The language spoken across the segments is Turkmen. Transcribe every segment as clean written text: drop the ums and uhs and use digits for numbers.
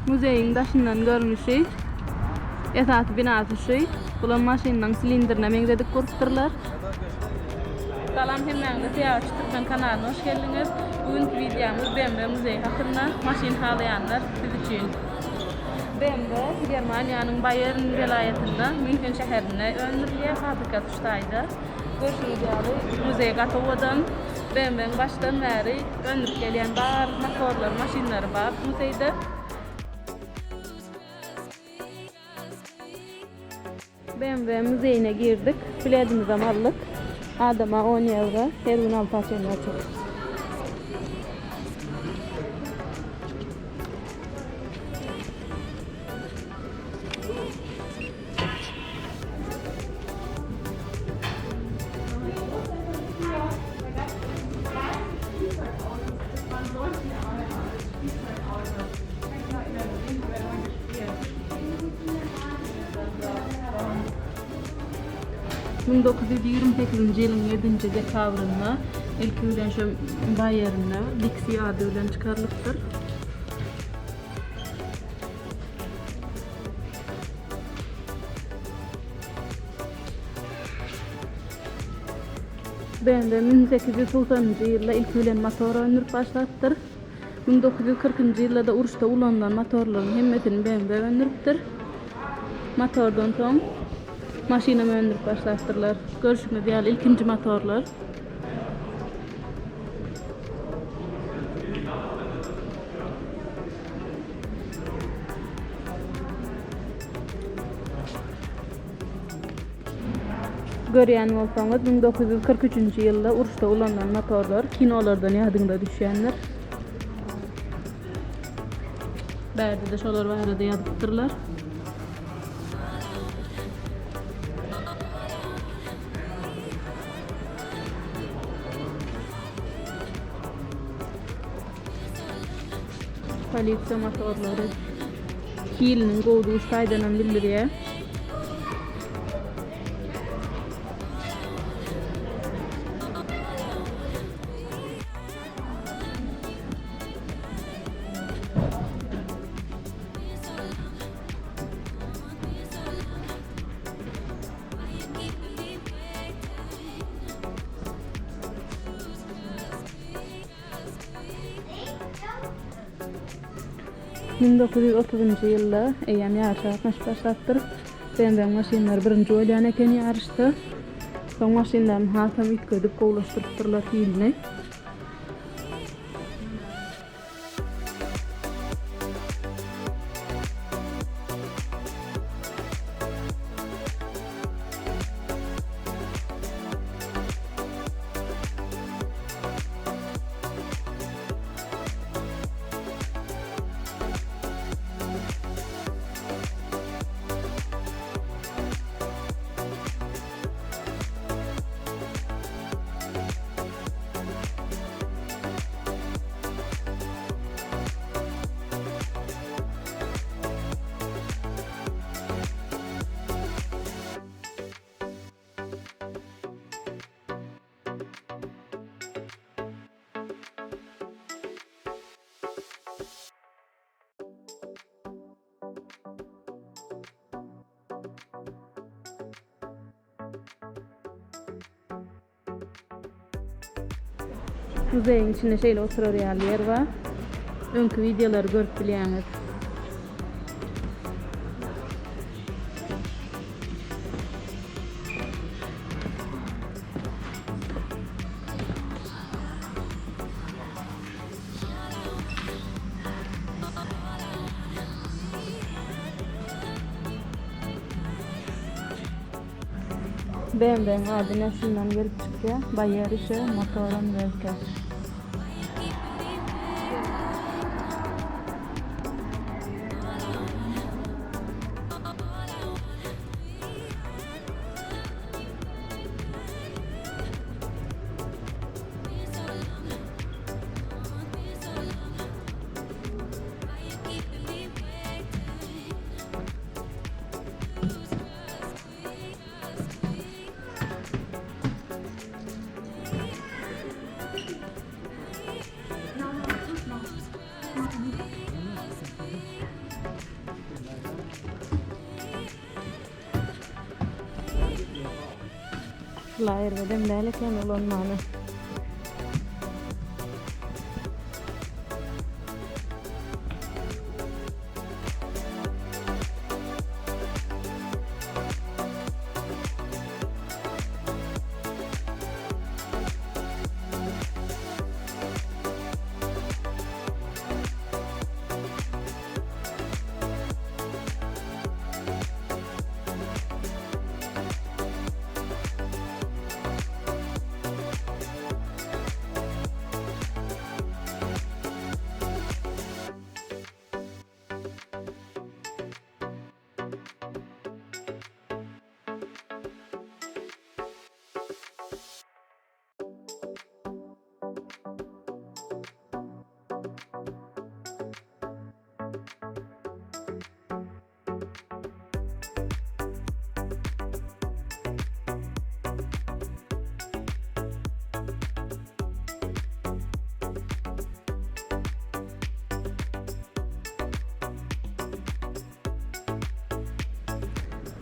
Muzeýiň daşyndan görnüşi. Esasy binasy şu. Bulam maşynyň silindrine meňzedip gurupdyrlar. Salam hemmäňize Syýahatçy Türkmen kanalyna hoş geldiňiz. Bu günki wideomyz BMW muzeýi hakynda. Maşyn halaýanlar siz üçin. BMW Germaniýanyň Baýern welaýatynda Münhen şäherinde öndürilýär, fabrikasy şu taýda. Görşüňiz ýaly, muzeý gaty owadan. BMW-niň başdan bäri öndürip gelýän bar motorlary, maşynlary bar muzeýde. BMW muzeýine girdik. Biledimizem aldyk. Adama on ýewro. Her gün alta çenli açyk. 1928-nji ýylyň ýedinji dekabrynda ilki bilen şu Baýerinde Dixie ady bilen çykarylypdyr. BMW 1890-njy ýylda ilki bilen motor öndürip başlapdyr. 1940-njy ýylda-da uruşda ulanylan motorlaryň hemmesini BMW öndüripdir. Motordan soň maşynam öndürip başlapdyrlar. Görşüňiz ýaly ilkinji motorlar. Görýän bolsaňyz, 1943-nji ýylda uruşda ulanylan motorlar kinolardan ýadyňyza düşýändir. Bärde-de şolar barada ýazypdyrlar. Polisiýa motorlary hiliniň gowudygy şu taýdanam bildirýär. 1930-njy ýylda eýýäm ýaryşa gatnaşyp başlapdyr. BMW-niň maşynlary birinji bolýan eken ýaryşda. Soň maşynlaryny hasam üýtgedip gowulaşdyrypdyrlar hilini. Muzeýiň içinde şeýle oturar ýaly ýer bar. Öňki wideolary görüp bilýäňiz. BMW-niň ady ine şundan gelip çykýar. Bayerische Motorenwerke. Asla erbedem däl eken ulanmany.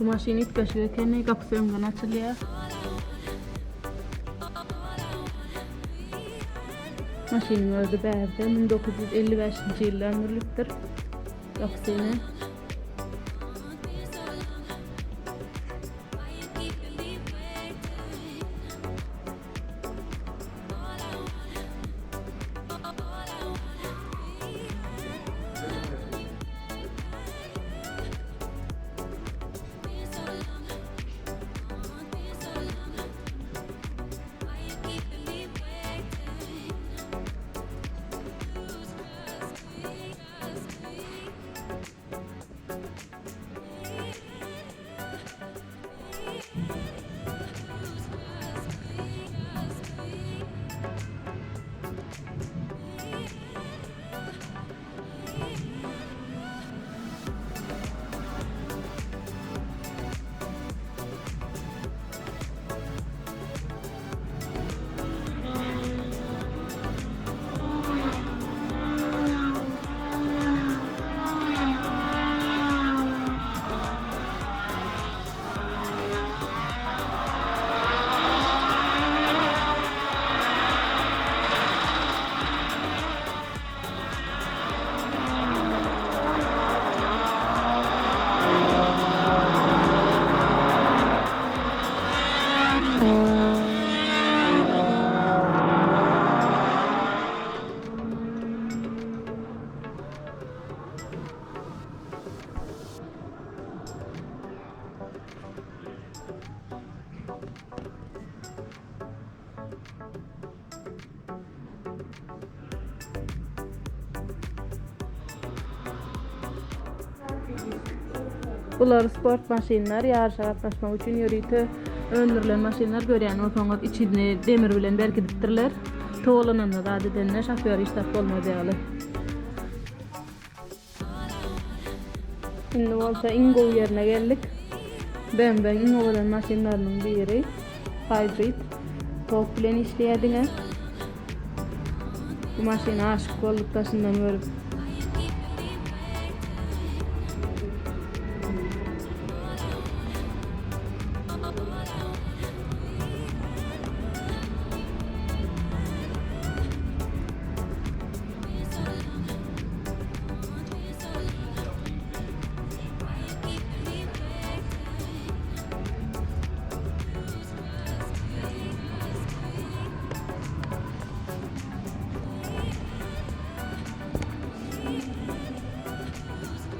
Bu maşyn üýtgeşik ekeni, gapysy öňden açylýar. Maşynyň özi bärde 1955-nji ýylda öndürilipdir. Gapysy ine. Bular sport maşynlar, ýaryşa gatnaşmak üçin ýörite öndürilen maşynlar. Görýän bolsaňyz, içini demir bilen berkidipdirler. Togalananda zat edende şofýor hiç zat bolmaz ýaly. Indi bolsa iň gowy ýerine geldik. BMW-iň iň owadan maşynlarynyň biri. Hybrid. Tok bilen işleýär diňe. Bu maşyna aşyk bolduk daşyndan görüp.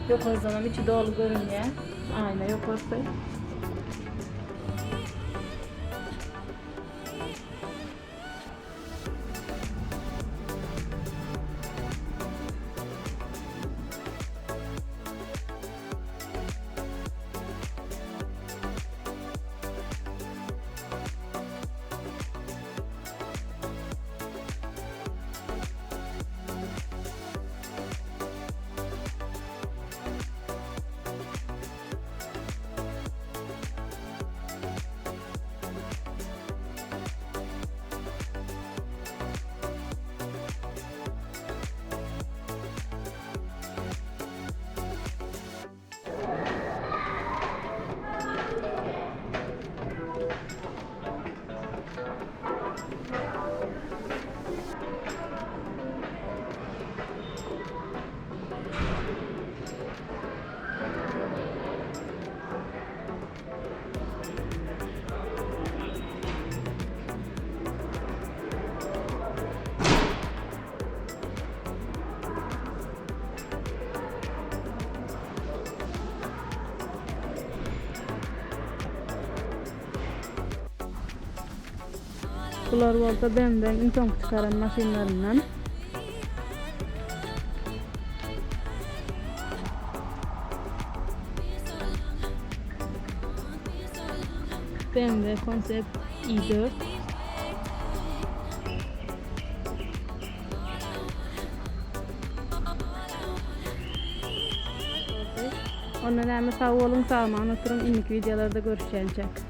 Ýokardanam içi doly görünýär. Aýna ýokarsy. Bular bolsa BMW-niň iň soňky çykaran maşynlaryndan. BMW Concept i4. Onda näme sag boluň, sagman oturyň, indiki wideolarda görüşýänçäk.